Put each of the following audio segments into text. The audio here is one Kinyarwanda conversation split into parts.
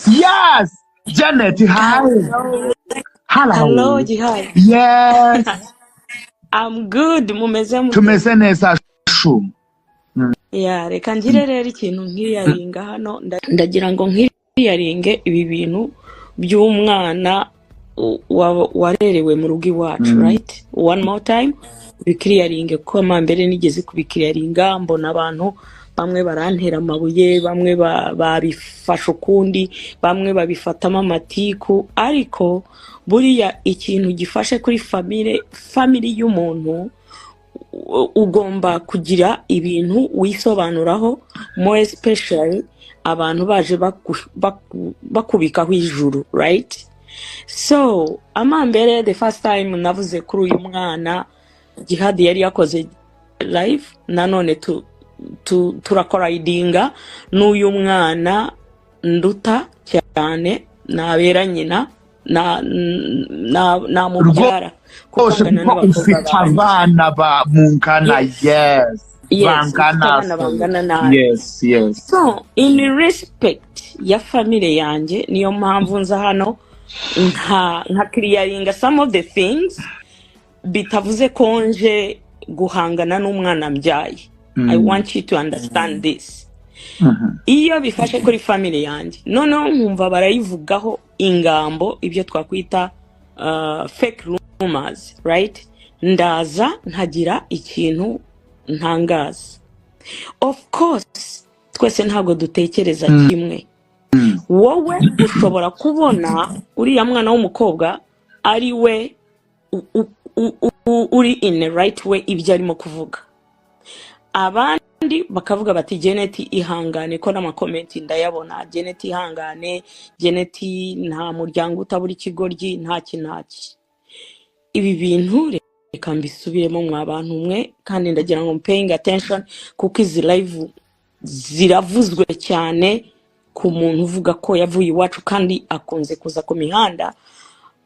Yes, Janet, hi. Hello. Hello. Hello, Jihad. Yes. I'm good. Mumeze mute? Tumeze neza, shu. Yeah, reka ngire rero ikintu nkiclearinga hano. Ndagira ngo nclearinge ibi bintu by'umwana warerewe mu rugo iwacu, right? One more time biclearinge, kuko mbere nigeze kubiclearinga, mbona abantu bamwe barantera amabuye, bamwe babifashe ukundi, bamwe babifatamo amatiku. Ariko buriya ikintu gifashe kuri family y'umuntu, ugomba kugira ibintu wisobanuraho, more especially abantu baje bakubikaho ijuru, right? So amambere, the first time navuze kuri uyu mwana, Jihad yari yakoze live nanone turacollidinga n'uyu mwana nduta cyane, nabera nyina na namubyara, kuko Rwose angana kuko n'abakobwa ufite banjye. abana ba mungana. Yes. Yes. Yes, mfite Bangana. abana bangana nawe. So in respect ya family yanjye, niyo mpamvu nza hano nka clearinga some of the things, bitavuze ko nje guhangana n'umwana mbyaye. I want you to understand this. Iyo bifashe kuri family yanjye, noneho nkumva barayivugaho ingambo, ibyo twakwita fake rumors, right? Ndaza nkagira ikintu ntangaza. Of course twese ntabwo dutekereza kimwe. Wowe ushobora kubona uriya mwana w'umukobwa ari we uri in the right way, ibyo arimo kuvuga, abandi bakavuga bati: "Janet, ihangane." Ko n'amacomment ndayabona: "Janet, ihangane. Janet, nta muryango utabura ikigoryi, ntaki ntaki." Ibi bintu reka mbisubiremo, mwa bantu mwe, kandi ndagira ngo paying attention, kuko izi live ziravuzwe cyane ku muntu uvuga ko yavuye iwacu kandi akunze kuza ku mihanda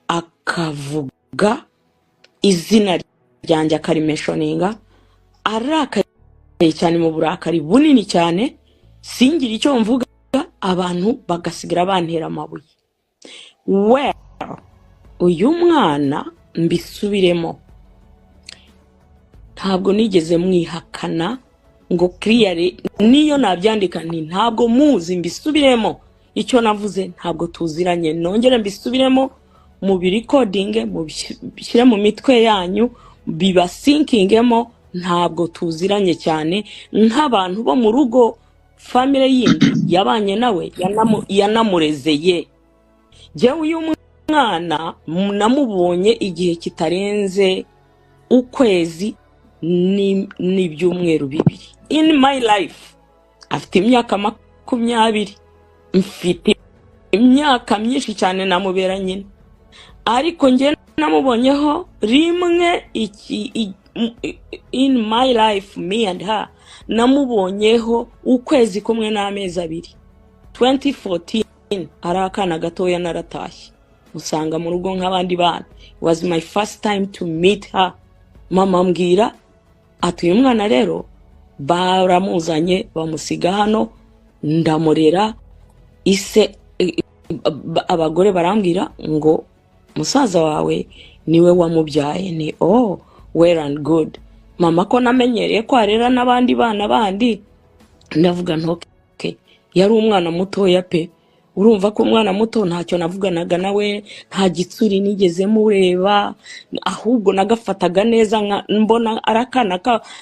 akavuga izina ryanjye, akarimentioninga arakaye cyane, mu burakari bunini cyane, singire icyo mvuga, abantu bagasigara bantera amabuye. Well, uyu mwana, mbisubiremo, ntabwo nigeze mwihakana ngo clearly, niyo nabyandika nti ntabwo muzi. Mbisubiremo, icyo navuze, ntabwo tuziranye. Nongere mbisubiremo, mubirecordinge, mubishyire mu mitwe yanyu, bibasinkingemo: ntabwo tuziranye cyane nk'abantu bo mu rugo. Family yindi yabanye nawe, yanamurezeye. Jyewe uyu mwana namubonye igihe kitarenze ukwezi n'ibyumweru 2 in my life. Afite imyaka 20, mfite imyaka myinshi cyane, namubera nyina, ariko njye namubonyeho rimwe iki in my life. Me and her, namubonyeho ukwezi kumwe n'amezi 2, 2014, ari akana gatoya. Naratashye usanga mu rugo nk'abandi bana. It was my first time to meet her. Mama ambwira ati: "Uyu mwana rero baramuzanye, bamusiga hano, ndamurera." Ise abagore barambwira ngo musaza wawe niwe wamubyaye. Ni oh, well and good, mama, ko namenyereye ko arera n'abandi bana bandi. Ndavuga nti: "Okay." Yari umwana mutoya pe. Urumva ko umwana muto ntacyo navuganaga nawe, nta gitsuri nigeze mureba, ahubwo nagafataga neza, mbona ari akana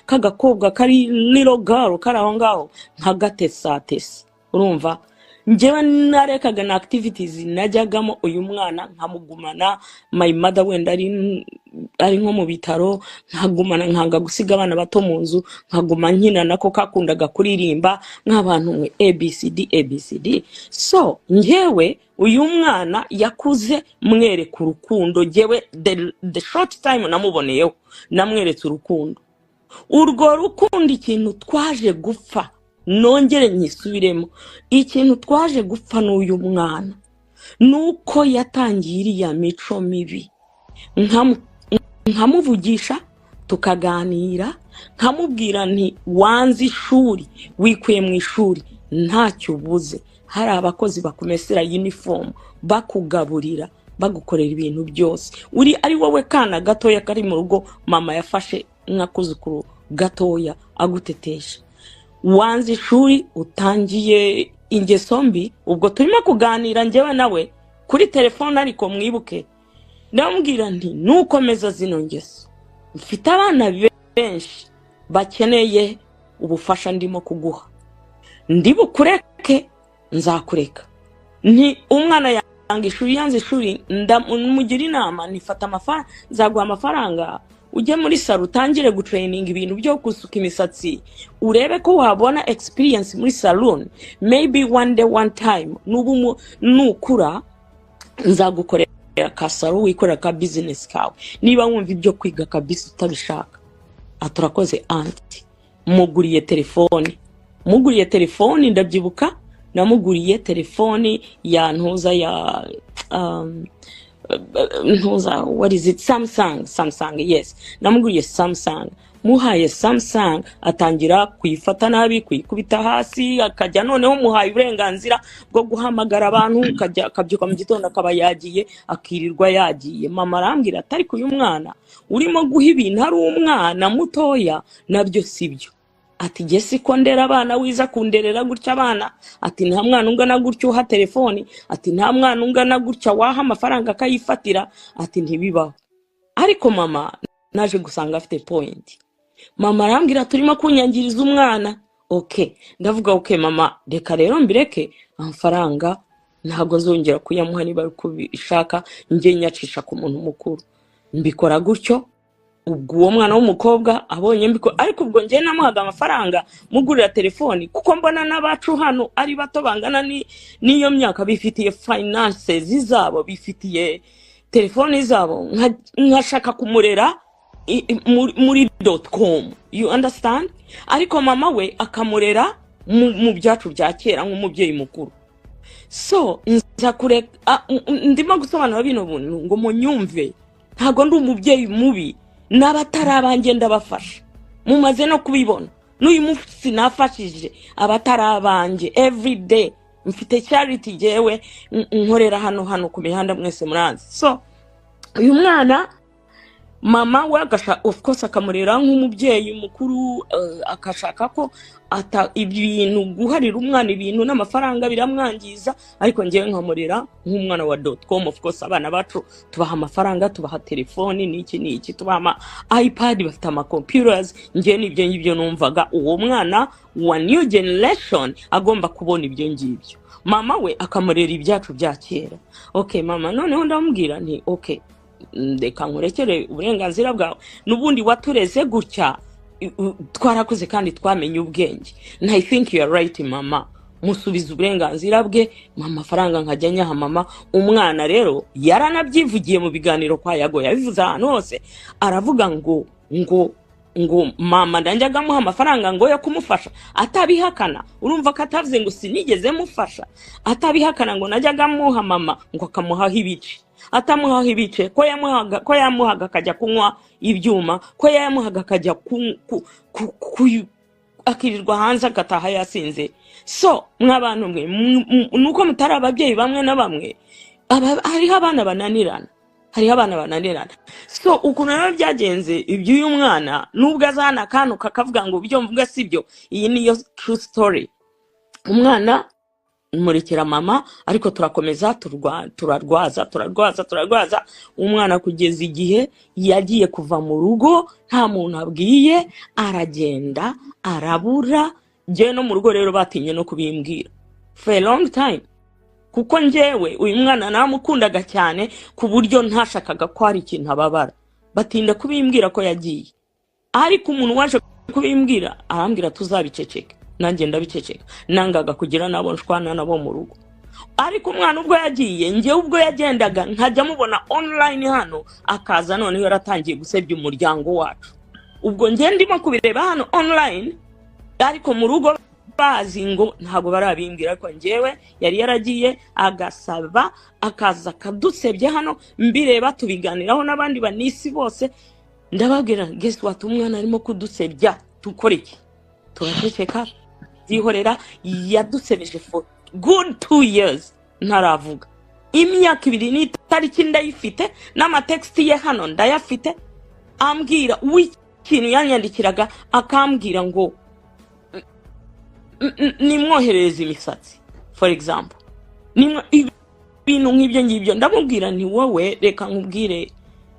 k'agakobwa kari little girl kari aho ngaho, nkagatesatesa. Urumva njyewe narekaga na activities najyagamo, uyu mwana nkamugumana. My mother wenda ari nko mu bitaro, nkagumana, nkanga gusiga abana bato mu nzu, nkaguma nkina nako, kakundaga kuririmba nk'abantu mwe, ABCD ABCD. So njyewe uyu mwana yakuze mwereka urukundo. Njyewe the short time namuboneyeho, namweretse urukundo. Urwo rukundo, ikintu twaje gupfa, nongere nyisubiremo, ikintu twaje gupfa n'uyu mwana ni uko yatangiye iriya mico mibi. Nkamuvugisha, tukaganira, nkamubwira nti: "Wanze ishuri, wikuye mu ishuri, ntacyo ubuze." Hari abakozi bakumesera uniform, bakugaburira, bagukorera ibintu byose, uri ari wowe kana gatoya kari mu rugo, mama yafashe nk'akuzukuru gatoya agutetesha. Wanze ishuri, utangiye ingeso mbi. Ubwo turimo kuganira njyewe nawe kuri telefone, ariko mwibuke ndamubwira nti: "Nukomeza zino ngeso, mfite abana benshi bakeneye ubufasha ndimo kuguha, ndi bukureke, nzakureka." Nti umwana yanga ishuri, yanze ishuri, ndamugira inama nifata amafaranga: "Nzaguha amafaranga ujye muri salon, utangire gutraininga ibintu byo gusuka imisatsi, urebe ko wabona experience muri salon. Maybe one day, one time, nukura nzagukorera ka salon, wikorera ka business kawe, niba wumva ibyo kwiga kabisa utabishaka." "Aturakoze, aunty." Muguriye telefoni, muguriye telefoni, ndabyibuka namuguriye telefoni ya ntuza ya ntuza, what is it, Samsung, Samsung, yes. Namuguriye Samsung. Muhaye Samsung, atangira kuyifata nabi, kuyikubita hasi, akajya noneho muhaye uburenganzira bwo guhamagara abantu, akajya akabyuka mu gitondo akaba yagiye, akirirwa yagiye. Mama arambwira ati: "Ariko uyu mwana urimo guha ibintu ari umwana mutoya, nabyo si byo." Ati: "Jye siko ndera abana, wiza kunderera gutya abana." Ati: "Nta mwana ungana gutya uha telefoni." Ati: "Nta mwana ungana gutya waha amafaranga akayifatira." Ati: "Ntibibaho." Ariko mama naje gusanga afite point. Mama arambwira: "Turimo kunyangiriza umwana." Okay, ndavuga: "Okay mama, reka rero mbireke, amafaranga ntabwo nzongera kuyamuha. Niba ari kubishaka, njye nyacisha ku muntu mukuru." Mbikora gutyo. Ubwo uwo mwana w'umukobwa abonye mbiko, ariko ubwo njye namuhaga amafaranga, mugurira telefoni, kuko mbona n'abacu hano ari bato bangana n'iyo myaka bifitiye finances zabo, bifitiye telefoni zabo, nkashaka kumurera muri .com, you understand? Ariko mama we akamurera mu byacu bya kera nk'umubyeyi mukuru. So nza kureka. Ndimo gusobanura bino bintu ngo munyumve. Ntabwo ndi umubyeyi mubi, n'abatari abanjye ndabafasha, mumaze no kubibona. N'uyu munsi nafashije abatari abanjye. Every day mfite charity jyewe nkorera hano ku mihanda, mwese muranzi. So uyu mwana mama we of course akamurera nk'umubyeyi mukuru, akashaka ko ata ibintu guharira umwana ibintu n'amafaranga biramwangiza, ariko ngewe nkamurera nk'umwana wa .com. Of course abana bacu tubaha amafaranga, tubaha telefoni, n'iki n'iki, tubaha ama iPad, bafite ama computers. Ngewe n'ibyo ngibyo numvaga uwo mwana wa new generation agomba kubona ibyo ngibyo, mama we akamurera ibyacu bya kera. Okay, mama noneho ndamubwira nti: "Okay, reka nkurekere uburenganzira bwawe, n'ubundi watureze gutya, twarakuze kandi twamenye ubwenge." And I think you are right, mama. Musubiza uburenganzira bwe, amafaranga nkajya nyaha mama. Umwana rero yaranabyivugiye mu biganiro kwa Yago, yabivuze ahantu hose, aravuga ngo mama ndanjyaga amuha amafaranga ngo yo kumufasha, atabihakana. Urumva ko atavuze ngo sinigeze mufasha, atabihakana ngo najyaga amuha mama, ngo akamuhaho ibice, atamuhaho ibice, ko yamuhaga akajya kunywa ibyuma, ko yamuhaga akajya akirirwa hanze, agataha yasinze. So mw'abantu mwe, nuko mutari ababyeyi bamwe na bamwe, hariho abana bananirana, hariho abana bananirana. So ukuntu rero byagenze iby'uyu mwana, nubwo azana akantu kakavuga ngo ibyo mvuga si byo, iyi niyo true story. Umwana murekera mama, ariko turakomeza turarwaza, turarwaza, turarwaza umwana kugeza igihe yagiye kuva mu rugo nta muntu abwiye, aragenda arabura. Njyewe no mu rugo rero batinye no kubimbwira for a long time, kuko njyewe uyu mwana namukundaga cyane ku buryo ntashakaga ko hari ikintu ababara. Batinda kubimbwira ko yagiye, ariko umuntu waje kubimbwira arambwira tuzabiceceka, nanjye ndabiceceka. Nangaga kugira nabo nshwana nabo mu rugo. Ariko umwana ubwo yagiye, njyewe ubwo yagendaga nkajya mubona online hano akaza, noneho yaratangiye gusebya umuryango wacu. Ubwo njye ndimo kubireba hano online, ariko mu rugo bazi ngo ntabwo barabimbwira. Ariko njyewe yari yaragiye agasaba, akaza akadusebya hano, mbireba, tubiganiraho n'abandi banisi bose. Ndababwira: "Guess what? Umwana arimo kudusebya, dukora iki?" Turaceceka, byihorera. Yadusebeje for good 2 years ntaravuga. Imyaka 2 n'itariki ndayifite, n'amatext ye hano ndayafite, ambwira w'ikintu yanyandikiraga, akambwira ngo nimwoherereze imisatsi, for example. Ibintu nk'ibyo ngibyo. Ndamubwira nti: "Wowe, reka nkubwire."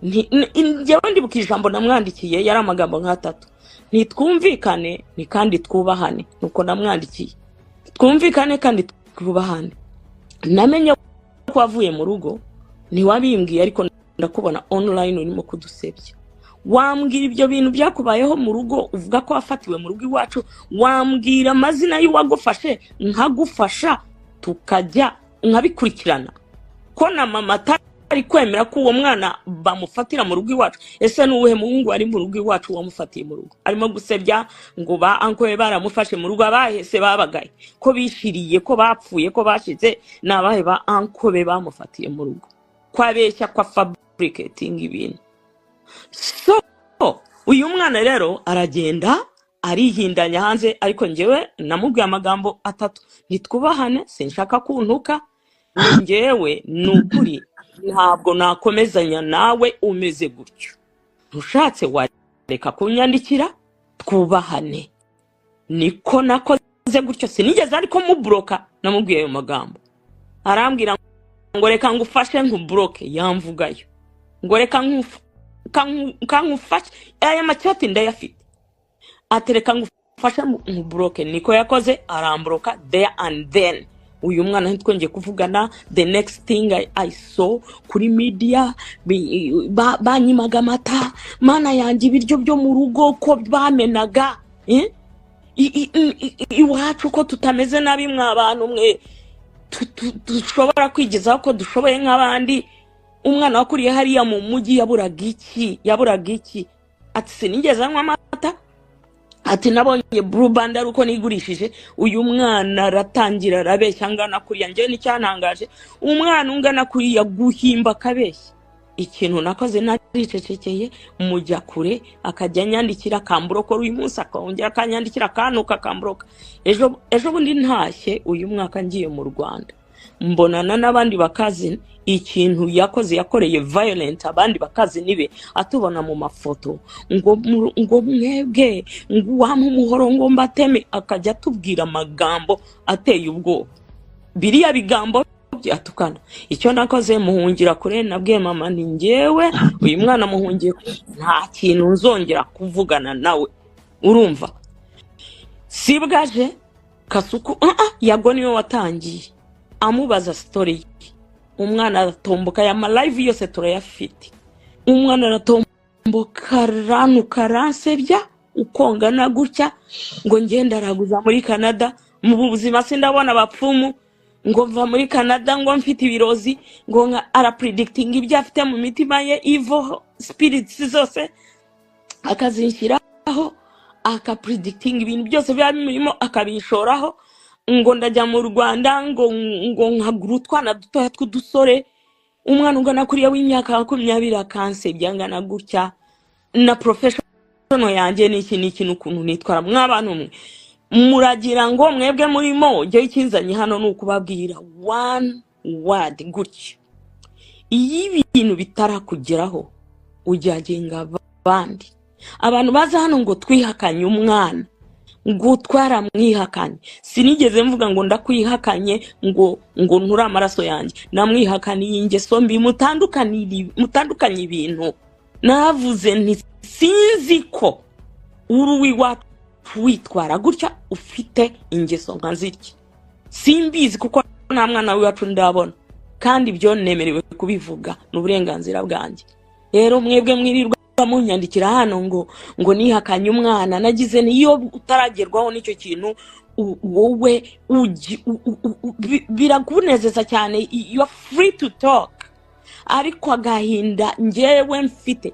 Njyewe ndibuka ijambo namwandikiye, yari amagambo nk'atatu: "Ntitwumvikane ni kandi twubahane." Nuko namwandikiye: "Twumvikane kandi twubahane. Namenye ko wavuye mu rugo, ntiwabimbwiye, ariko ndakubona online urimo kudusebya. Wambwira ibyo bintu byakubayeho mu rugo uvuga ko wafatiwe mu rugo iwacu? Wambwira amazina y'uwagufashe, nkagufasha, tukajya nkabikurikirana, ko na mama atari kwemera ko uwo mwana bamufatira mu rugo iwacu. Ese ni uwuhe muhungu wari mu rugo iwacu wamufatiye mu rugo?" Arimo gusebya ngo ba uncle be baramufashe mu rugo. Abahese babagaye ko bishiriye, ko bapfuye, ko bashize? Ni abahe ba uncle be bamufatiye mu rugo, ko abeshya, ko fabricating ibintu? So uyu mwana rero aragenda arihindanya hanze, ariko njyewe namubwiye amagambo atatu: "Ntitwubahane, sinshaka kuntuka. Ni njyewe, ni ukuri ntabwo nakomezanya nawe umeze gutyo. Ntushatse wareka kunyandikira, twubahane." Niko nakoze gutyo, sinigeze ariko mublocka. Namubwiye ayo magambo, arambwira ngo: "Reka ngufashe nkublocke." Yamvugayo ngo: "Reka nkufashe." Aya machat ndayafite. Atereka ngufashe nkublocke. Niko yakoze, aramblocka there and then. Uyu mwana ntitwongeye kuvugana. The next thing I saw kuri media, banyimaga amata. Mana yanjye, ibiryo byo mu rugo ko bamenaga, eh? Iwacu ko tutameze nabi, mwa bantu mwe, dushobora kwigezaho ko dushoboye nk'abandi. Umwana wakuriye hariya mu mujyi yaburaga iki? Yaburaga iki? Ati: "Sinigeze anywa amata." Ati: "Nabonye Blue Band ari uko nigurishije." Uyu mwana aratangira arabeshya angana kuriya. Njyewe nicyantangaje, umwana ungana kuriya guhimba akabeshya. Ikintu nakoze, naricecekeye, mujya kure. Akajya anyandikira, akamblocka uyu munsi, akongera akanyandikira, akantuka, akamblocka. Ejo ejo bundi ntashye uyu mwaka ngiye mu Rwanda, mbonana n'abandi bacousin. Ikintu yakoze, yakoreye violent abandi bacousin be, atubona mu mafoto, ngo ngo mwebwe, ngo uwampa umuhoro ngo mbateme. Akajya atubwira amagambo ateye ubwoba, biriya bigambo byatukana. Icyo nakoze, muhungira kure. Nabwiye mama ni njyewe uyu mwana muhungiye kure, nta kintu nzongera kuvugana nawe. Urumva sibwaje Kasuku, Yago niwe watangiye amubaza story ye. Umwana aratomboka, aya malive yose turayafite. Umwana aratomboka, aranuka, aransebya uko ngana gutya, ngo ngenda araguza muri Canada, mu buzima sindabona abapfumu, ngo mva muri Canada ngo mfite ibirozi, ngo nka arapredictinga ibyo afite mu mitima ye, evil spirits zose akazinshyiraho, akapredictinga ibintu byose biba bimurimo, akabishoraho, ngo ndajya mu Rwanda ngo nkagura utwana dutoya tw'udusore. Umwana ungana kuriya w'imyaka 20 akansebya angana gutya, na professional yanjye ni iki n'iki n'ukuntu nitwara. Mw'abantu mwe, muragira ngo mwebwe murimo. Njyewe ikinzanye hano ni ukubabwira one word gutya: iyo ibintu bitarakugeraho ujyagenga abandi. Abantu baza hano ngo twihakanye umwana, ngo twaramwihakanye, sinigeze mvuga ngo ndakwihakanye, ngo nture amaraso yanjye. Namwihakaniye ingeso mbi. Mutandukanye ibintu. Navuze nti: "Sinzi ko uri uw'iwacu witwara gutya, ufite ingeso nka zirya. Simbizi kuko nta mwana w'iwacu ndabona, kandi ibyo nemerewe kubivuga, ni uburenganzira bwanjye." Rero mwebwe mwirirwa munyandikira hano ngo nihakanye umwana, nagize niyo utaragerwaho n'icyo kintu, wowe birakunezeza cyane, you are free to talk. Ariko agahinda njyewe mfite,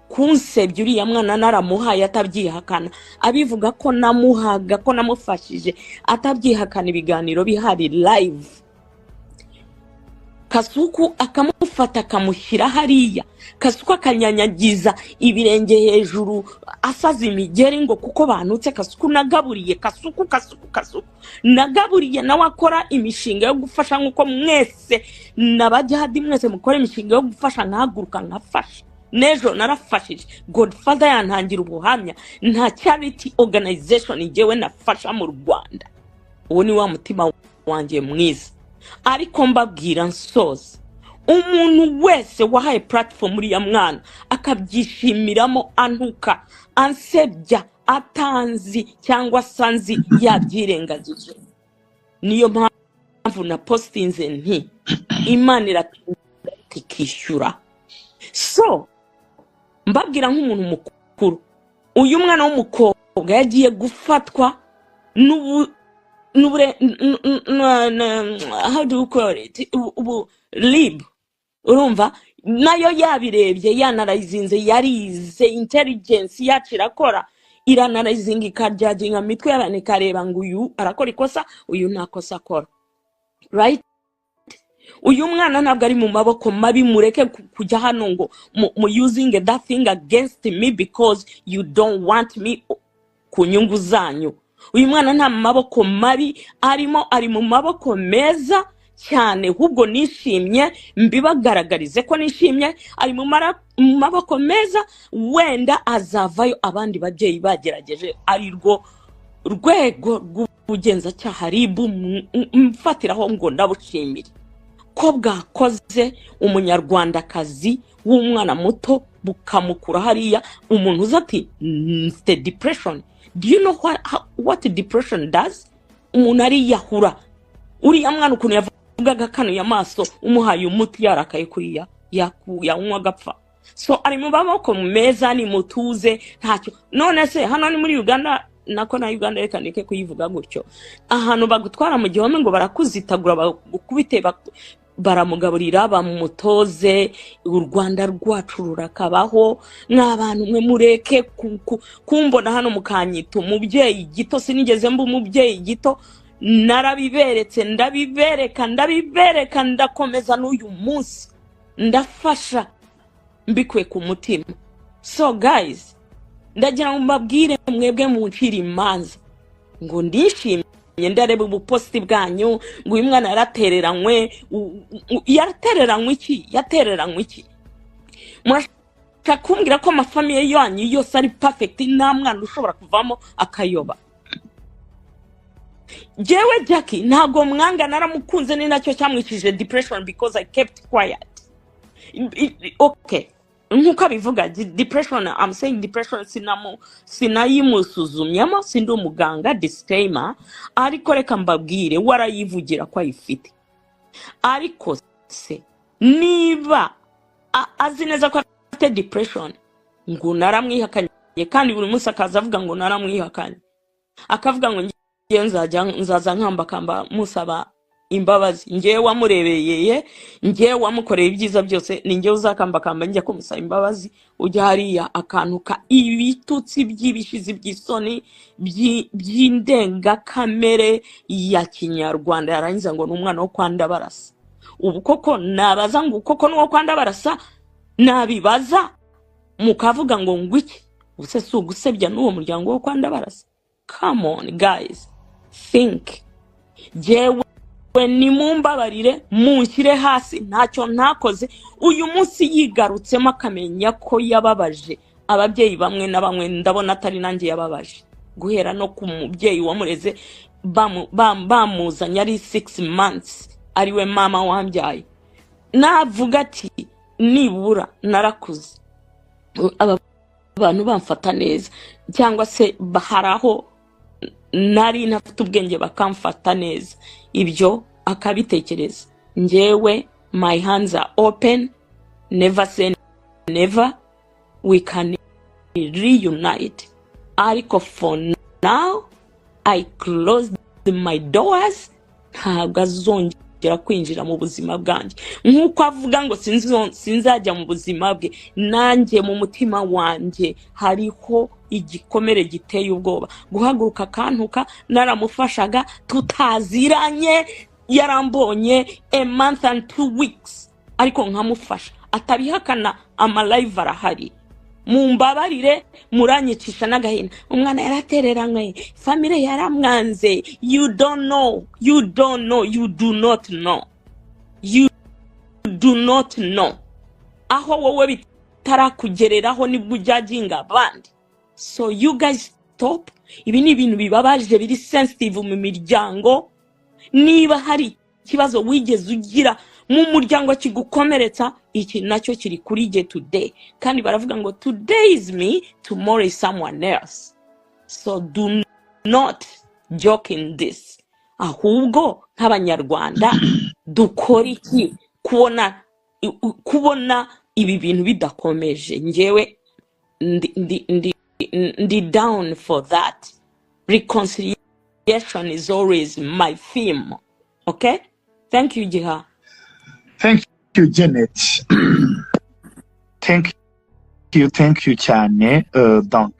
kunsebya uriya mwana naramuhaye atabyihakana, abivuga ko namuhaga, ko namufashije, atabyihakana, ibiganiro bihari live, Kasuku akamufata akamushyira hariya. Kasuku akanyanyagiza ibirenge hejuru, asaza imigeri ngo kuko bantutse. Kasuku nagaburiye, Kasuku, Kasuku, Kasuku nagaburiye, nawe akora imishinga yo gufasha nk'uko mwese n'abajyadi mwese mukora imishinga yo gufasha, nkahaguruka nkafasha. N'ejo narafashije, Godfather yantangira ubuhamya. Nta charity organization njyewe nafasha mu Rwanda. Uwo ni wa mutima wanjye mwiza. Ariko mbabwira nsoza, umuntu wese wahaye platform uriya mwana akabyishimiramo, antuka, ansebya, atanzi cyangwa asanzi, yabyirengagije. Niyo mpamvu na postinze nti Imana iratinda ikishyura. So mbabwira nk'umuntu mukuru, uyu mwana w'umukobwa yagiye gufatwa n'ubu n'ubure how do you call it, ubu RIB, urumva nayo yabirebye, yanarayizinze, yarize, intelligence yacu irakora, iranarayizinga, ikajudginga mu mitwe y'abantu, ikareba ngo uyu arakora ikosa, uyu nta kosa akora, right? Uyu mwana ntabwo ari mu maboko mabi. Mureke kujya hano ngo mu using that thing against me because you don't want me ku nyungu zanyu. Uyu mwana nta maboko mabi arimo, ari mu maboko meza cyane. Ahubwo nishimye, mbibagaragarize ko nishimye. Ari mu maboko meza, wenda azavayo abandi babyeyi bagerageje, ari rwo rwego rw'ubugenzacyaha RIB mfatiraho ngo ndabushimire ko bwakoze umunyarwandakazi w'umwana muto bukamukura hariya. Umuntu uza ati mfite depression, do you know what depression does? Umuntu ariyahura. Uriya mwana ukuntu yavugaga akanuye amaso, umuhaye umuti yarakaye kuriya yanywa agapfa. So ari mu maboko meza, ni mutuze, ntacyo. None se hano ni muri Uganda, nako na Uganda reka ndeke kuyivuga gutyo, ahantu bagutwara mu gihome ngo barakuzitagura, bagukubite, baramugaburira, bamutoze. U Rwanda rwacu rurakabaho. Mw'abantu mwe, mureke kumbona hano mukanyita umubyeyi gito. Sinigeze mba umubyeyi gito, narabiberetse, ndabibereka, ndabibereka, ndakomeza. N'uyu munsi ndafasha mbikuye ku mutima. So guys, ndagira ngo mbabwire mwebwe muncira imanza ngo ndishimye, ndareba ubuposti bwanyu ngo uyu mwana yaratereranywe. Yaratereranywe iki? Yatereranywe iki? Murashaka kumbwira ko amafamille yanyu yose ari perfect, nta mwana ushobora kuvamo akayoba? Jewe Jackie ntabwo mwanga, naramukunze, ni nacyo cyamwicishije depression because I kept quiet. Okay, nk'uko abivuga depression, I'm saying depression, sinayimusuzumyemo, sindi umuganga, disclaimer. Ariko reka mbabwire, warayivugira ko ayifite. Ariko se niba azi neza ko afite depression, ngo naramwihakanye, kandi buri munsi akaza avuga ngo naramwihakanye, akavuga ngo ngewe nzajya nzaza nkambakamba musaba imbabazi, ngewe wamurebeyeye, ngewe wamukoreye ibyiza byose, ni ngewe uzakambakamba njya kumusaba imbabazi? Ujya hariya akantuka ibitutsi by'ibishizi by'isoni by'indengakamere ya kinyarwanda, yarangiza ngo ni umwana wo kwa Ndabarasa. Ubu koko nabaza ngo koko n'uwo kwa Ndabarasa? Nabibaza mukavuga ngo ngwiki? Ubuse si ugusebya n'uwo muryango wo kwa Ndabarasa? Come on guys, think. Jyewe nimumbabarire, munshyire hasi, ntacyo ntakoze. Uyu munsi yigarutsemo akamenya ko yababaje ababyeyi bamwe na bamwe, ndabona atari nanjye yababaje, guhera no ku mubyeyi wamureze bamuzanye ari 6 months, ariwe mama wambyaye. Navuga ati nibura narakuze, aba bantu bamfata neza, cyangwa se hari aho nari ntafite ubwenge bakamfata neza, ibyo akabitekereza. Njyewe my hands are open, never say never, we can reunite. Ariko for now I closed my doors, ntabwo azongera kwinjira mu buzima bwanjye. Nk'uko avuga ngo sinzajya mu buzima bwe, nanjye mu mutima wanjye hariho igikomere giteye ubwoba. Guhaguruka akantuka, naramufashaga, tutaziranye, yarambonye a month and 2 weeks, ariko nkamufasha, atabihakana. Ama live arahari. Mumbabarire, muranyicisha n'agahinda. Umwana yaratereranywe, famille yaramwanze. You don't know, you don't know, you do not know, you do not know. Aho wowe bitarakugereraho nibwo ujudginga abandi. So you guys, stop. Ibi ni ibintu bibabaje, biri sensitive mu miryango. Niba hari ikibazo wigeze ugira mu muryango kigukomeretsa, iki nacyo kiri kuri jye today. Kandi baravuga ngo today is me, tomorrow is someone else. So do not joke in this. Ahubwo nk'Abanyarwanda dukora iki kubona ibi bintu bidakomeje? Njyewe ndi down for that. Reconciliation is always my theme. Okay, thank you, Jiha. Thank you, Janet. Thank you, thank you cyane. Donc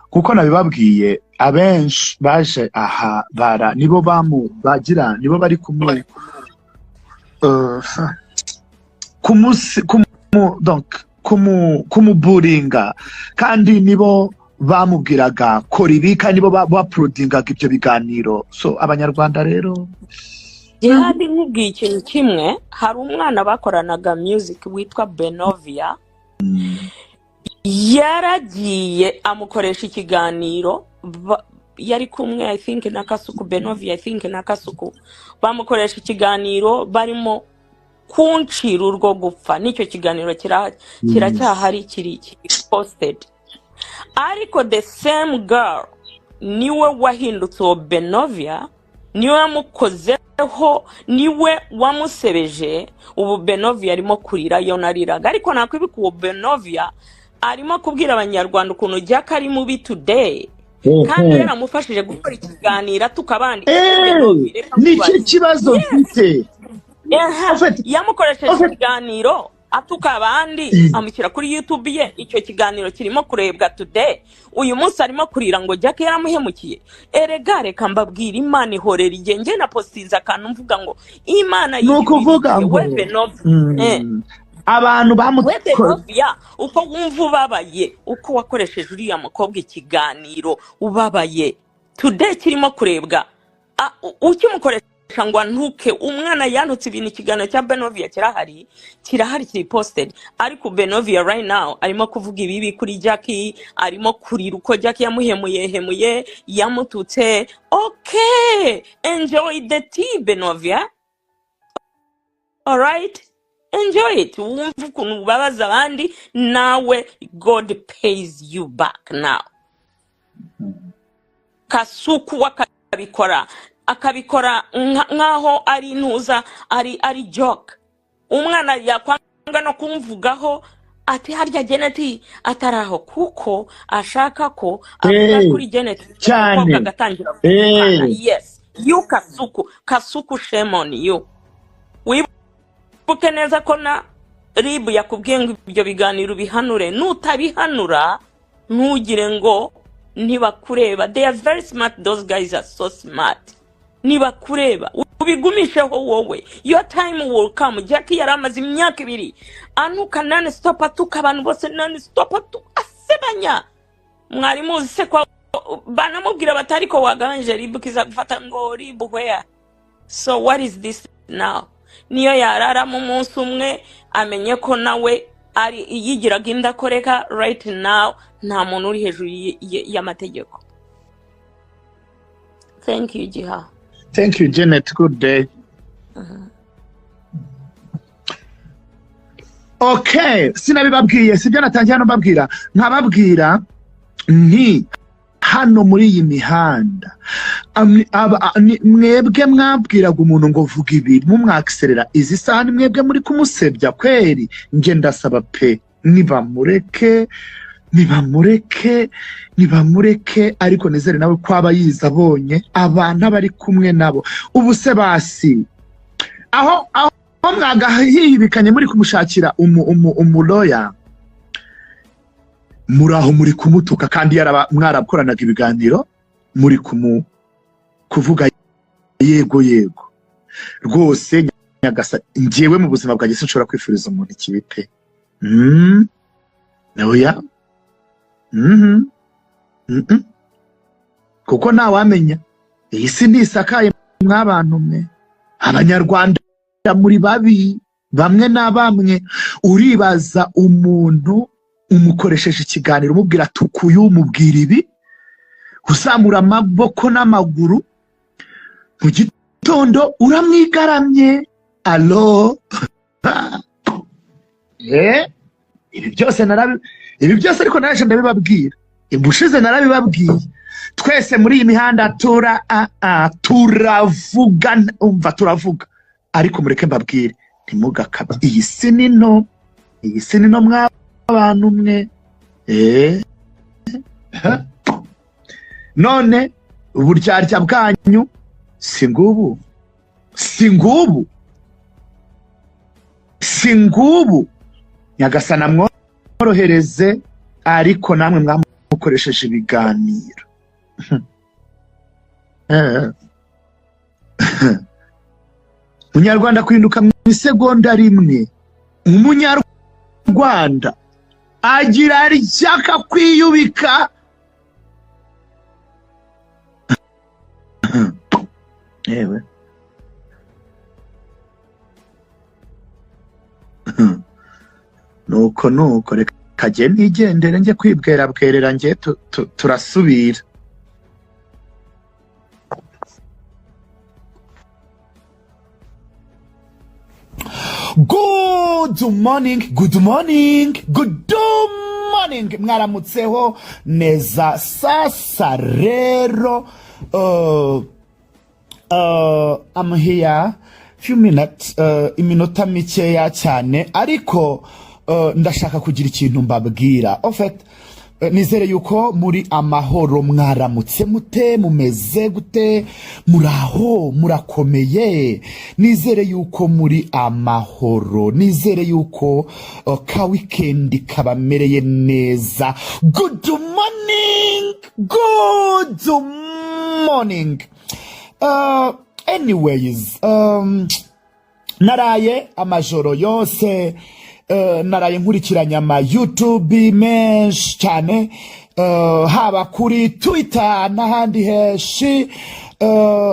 kuko nabibabwiye, abenshi baje aha bara nibo bamu bagira, nibo bari kumusi kumu donc kumuburinga, kandi nibo bamubwiraga kora ibi, kandi nibo bauploadingaga ibyo biganiro. So Abanyarwanda rero. Jihadi, nkubwiye ikintu kimwe. Hari umwana bakoranaga music witwa Benovia, yaragiye amukoresha ikiganiro. Yari kumwe, I think, na Kasuku. Benovia, I think, na Kasuku bamukoresha ikiganiro barimo kuncira urwo gupfa. N'icyo kiganiro kiracyahari, kiri posted. Ariko the same girl niwe wahindutse uwo Benovia, niwe wamukozeho, niwe wamusebeje. Ubu Benovia arimo kurira yo nariraga. Ariko nakwibuka, uwo Benovia arimo kubwira Abanyarwanda ukuntu Jack ari mubi today, kandi yaramufashije gukora ikiganiro atuka abandi. Ese Benovia, reka Nicyo nkubaze. kibazo mfite. Aha, En fait, yamukoresheje en fait, ikiganiro atuka abandi, amushyira kuri YouTube ye. Icyo kiganiro kirimo kurebwa today. Uyu munsi arimo kurira ngo Jack yaramuhemukiye. Erega reka mbabwire, Imana ihorera igihe. Njye na postinze akantu mvuga ngo Imana Ni yihorera ukuvuga igihe. ngo We Benovia, abantu we bamukora. Benovia, uko wumva ubabaye, uko wakoresheje uriya mukobwa ikiganiro ubabaye, today kirimo kurebwa. Ukimukoresha ngo antuke, umwana yantutse ibintu. Ikiganiro cya Benovia kirahari, kirahari, kiri posted. Ariko Benovia right now arimo kuvuga ibibi kuri Jackie, arimo kurira uko Jackie yamuhemuye, hemuye, yamututse. Okay, enjoy the tea, Benovia. Alright, enjoy it. Wumve ukuntu ubabaza abandi, nawe God pays you back now. Kasuku akabikora, akabikora nk'aho ari intuza, ari joke. Umwana yakwanga no kumvugaho ati harya Janet atari aho, kuko ashaka ko avuga kuri Janet, umukobwa agatangira gutukana. Yes, you Kasuku, Kasuku, shame on you. Wibuke neza ko na RIB yakubwiye ngo ibyo biganiro bihanure. Nutabihanura, ntugire ngo ntibakureba. They are very smart, those guys are so smart. Nibakureba ubigumisheho wowe, your time will come. Jackie yari amaze imyaka 2 anuka non stop, atuka abantu bose non stop, asebanya. Mwari muzi se ko banamubwira bati ariko wagabanyije, RIB kiza gufata ngo RIB where? So what is this now? Niyo yararamo umunsi umwe, amenye ko nawe ari yigiraga indakoreka. Right now nta muntu uri hejuru y'amategeko. Thank you, Jiha. Thank you, Janet. Good day. Okay, sinabibabwiye, sibyo natangiye hano mbabwira, nkababwira nti hano muri iyi mihanda mwebwe mwabwiraga umuntu ngo vuga ibi, mumwakiserera izi saha ni mwebwe muri kumusebya kweri. Nge ndasaba pe, nibamureke, nibamureke, nibamureke. Ariko nizere nawe ko aba yize, abonye abantu aba ari kumwe nabo. Ubu se basi aho mwagahihibikanye muri kumushakira umuloya, muri aho muri kumutuka, kandi mwarakoranaga ibiganiro, muri kuvuga yego yego rwose. Nyagasa, njyewe mu buzima bwanjye sinshobora kwifuriza umuntu ikibi pe. Oya. Kuko ntawamenya, iyi si ntisakaye mw'abantu mwe. Abanyarwanda muri babi bamwe na bamwe. Uribaza umuntu umukoresheje ikiganiro, umubwira tukuyu, umubwira ibi, uzamura amaboko n'amaguru, mu gitondo uramwigaramye. Alo, ibi byose ibi byose ariko naje ndabibabwira ubushize, narabibabwiye. Twese muri iyi mihanda tura a a turavuga, umva, turavuga, ariko mureke mbabwire, ntimugakabye. Iyi si ni nto, iyi si ni nto mw'abantu mwe. None uburyarya bwanyu si ngubu, si ngubu, si ngubu? Nyagasana mworohereze, ariko namwe mwamukoresheje ibiganiro. Umunyarwanda kurinduka mu isegonda rimwe, umunyarwanda agira ishyaka kwiyubika. Yewe, nuko nuko reka jye nigendere, njye kwibwera bwerera, njye turasubira. Good morning, good morning, good morning. Mwaramutseho neza. Sasa rero, I'm here few minutes, iminota mikeya cyane, ariko ndashaka kugira ikintu mbabwira. En fait, nizere yuko muri amahoro. Mwaramutse mute? Mumeze gute? Muraho, murakomeye? Nizere yuko muri amahoro, nizere yuko ka weekend kabamereye neza. Good morning, good morning. Anyways, naraye amajoro yose, naraye nkurikiranye ama YouTube menshi cyane, haba kuri Twitter n'ahandi henshi.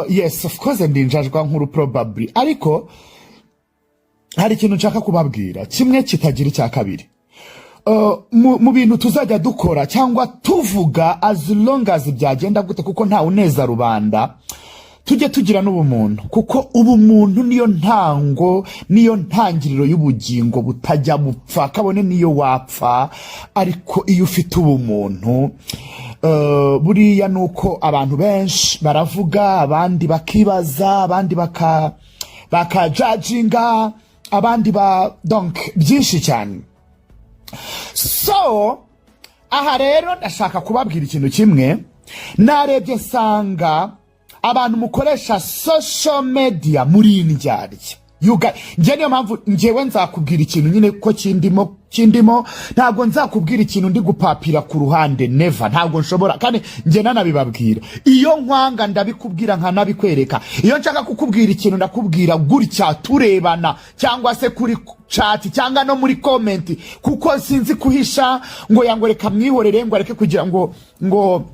Yes, of course ndi injajwa nkuru probably, ariko hari ikintu nshaka kubabwira kimwe kitagira icya kabiri. Mu bintu tuzajya dukora cyangwa tuvuga, as long as byagenda gute, kuko nta uneza rubanda, tujye tugira n'ubumuntu, kuko ubumuntu niyo ntango, niyo ntangiriro y'ubugingo butajya bupfa, kabone niyo wapfa. Ariko iyo ufite ubumuntu, buriya ni uko abantu benshi baravuga, abandi bakibaza, abandi bakajajinga, abandi ba, donc byinshi cyane. So aha rero ndashaka kubabwira ikintu kimwe. Narebye nsanga abantu mukoresha social media muri indyarya. Njye niyo mpamvu njyewe nzakubwira ikintu nyine ko kindimo, kindimo. Ntabwo nzakubwira ikintu ndi gupapira ku ruhande, never, ntabwo nshobora. Kandi njye nanabibabwira, iyo nkwanga ndabikubwira nkanabikwereka. Iyo nshaka kukubwira ikintu ndakubwira gutya turebana, cyangwa se kuri chat, cyangwa no muri comment, kuko sinzi kuhisha ngo yango reka mwihorere, ngo areke kugira ngo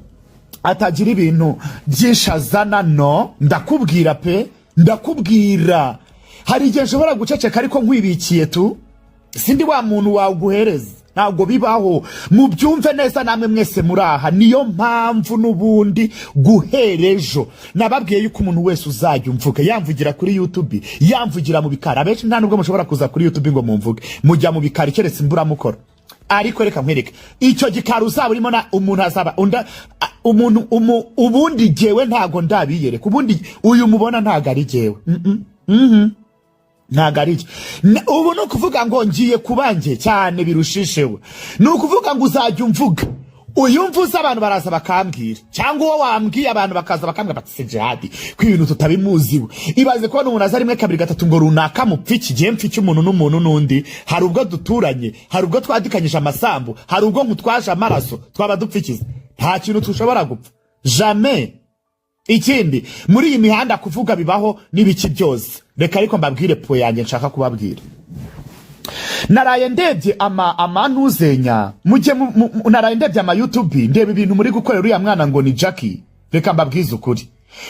atagira ibintu byinshi azana. No ndakubwira pe, ndakubwira. Hari igihe nshobora guceceka ariko nkwibikiye tu, sindi wa muntu waguhereza, ntabwo bibaho. Mubyumve neza namwe mwese muri aha. Niyo mpamvu n'ubundi guhera ejo nababwiye yuko umuntu wese uzajya umvuga, yamvugira kuri YouTube, yamvugira mu bikari, abenshi nta nubwo mushobora kuza kuri YouTube ngo mumvuge, mujya mu bikari keretse imburamukoro. Ariko reka nkwereke, icyo gikari uzaba urimo na umuntu azaba umuntu ubundi jyewe ntago ndabiyereka. Ubundi uyu mubona ntago ari jyewe. Ntago ari jye. Ubu ni ukuvuga ngo ngiye kuba njye cyane birushishewe. Ni ukuvuga ngo uzajya umvuga, uyu mvuze abantu baraza bakambwira, cyangwa uwo wambwiye abantu bakaza bakambwira bati: "Se Jihadi ko ibintu tutabimuziwe?" Ibaze kubona umuntu aza rimwe, kabiri, gatatu, ngo runaka mupfa iki gihe, mpfa iki? Umuntu n'umuntu n'undi, hari ubwo duturanye, hari ubwo twadikanyije amasambu, hari ubwo nkutwaje amaraso, twaba dupfikiza? Nta kintu tushobora gupfa, jamais. Ikindi, muri iyi mihanda kuvuga bibaho n'ibiki byose. Reka ariko mbabwire po yanjye nshaka kubabwira. Naraye ndebye ama amanuzenya mujye naraye ndebye ama YouTube, ndeba ibintu muri gukorera uriya mwana ngo ni Jackie. Reka mbabwize ukuri,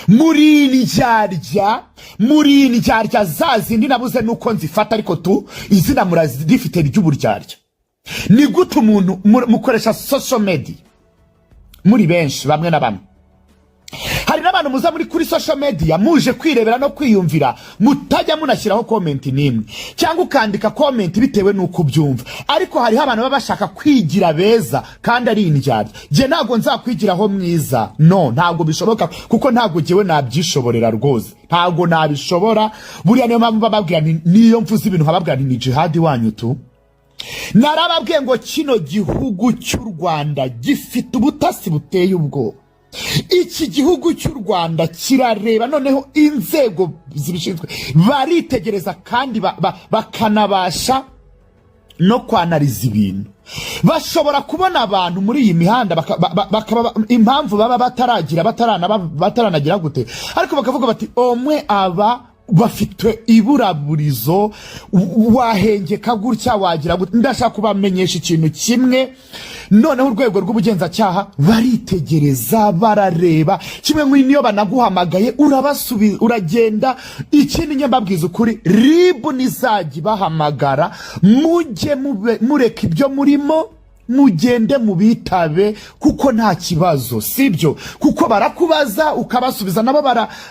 muri indyarya, muri indyarya za zindi nabuze nuko nzifata, ariko tu izina murazifite ry'uburyarya. Ni gute umuntu mukoresha social media muri benshi, bamwe na bamwe? Hari n'abantu muza muri kuri social media muje kwirebera no kwiyumvira, mutajya munashyiraho comment n'imwe, cyangwa ukandika comment bitewe n'uko ubyumva. Ariko hariho abantu baba bashaka kwigira beza kandi ari indyarya. Jye ntabwo nzakwigiraho mwiza, no, ntabwo bishoboka, kuko ntabwo jyewe nabyishoborera rwose, ntabwo nabishobora. Buriya niyo mpamvu bababwira nti niyo mvuze ibintu nkababwira nti ni jihadi wanyu tu. Narababwiye ngo kino gihugu cy'u Rwanda gifite ubutasi buteye ubwoba. Iki gihugu cy'u Rwanda kirareba, noneho inzego zibishinzwe baritegereza kandi bakanabasha no kwanariza ibintu. Bashobora kubona abantu muri iyi mihanda bakaba impamvu baba bataragira bataranagira gute, ariko bakavuga bati omwe aba bafite iburaburizo, wahengeka gutya, wagira gute. Ndashaka kubamenyesha ikintu kimwe noneho: urwego rw'ubugenzacyaha baritegereza, barareba kimwe nk'iyo banaguhamagaye urabasubiza, uragenda. Ikindi njye mbabwiza ukuri, RIB nizajya ibahamagara, mujye mureka ibyo murimo, mugende mubitabe, kuko nta kibazo, sibyo? Kuko barakubaza ukabasubiza, nabo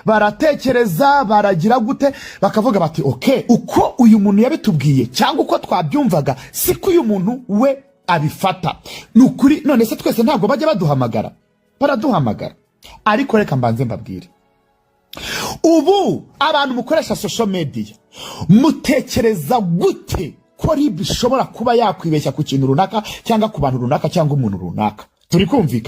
baratekereza, baragira gute, bakavuga bati ok, uko uyu muntu yabitubwiye cyangwa uko twabyumvaga siko uyu muntu we abifata. Ni ukuri. None se twese ntabwo bajya baduhamagara? Baraduhamagara. Ariko reka mbanze mbabwire, ubu abantu mukoresha social media mutekereza gute ko RIB ishobora kuba yakwibeshya ku kintu runaka cyangwa ku bantu runaka cyangwa umuntu runaka? Turi kumvikana?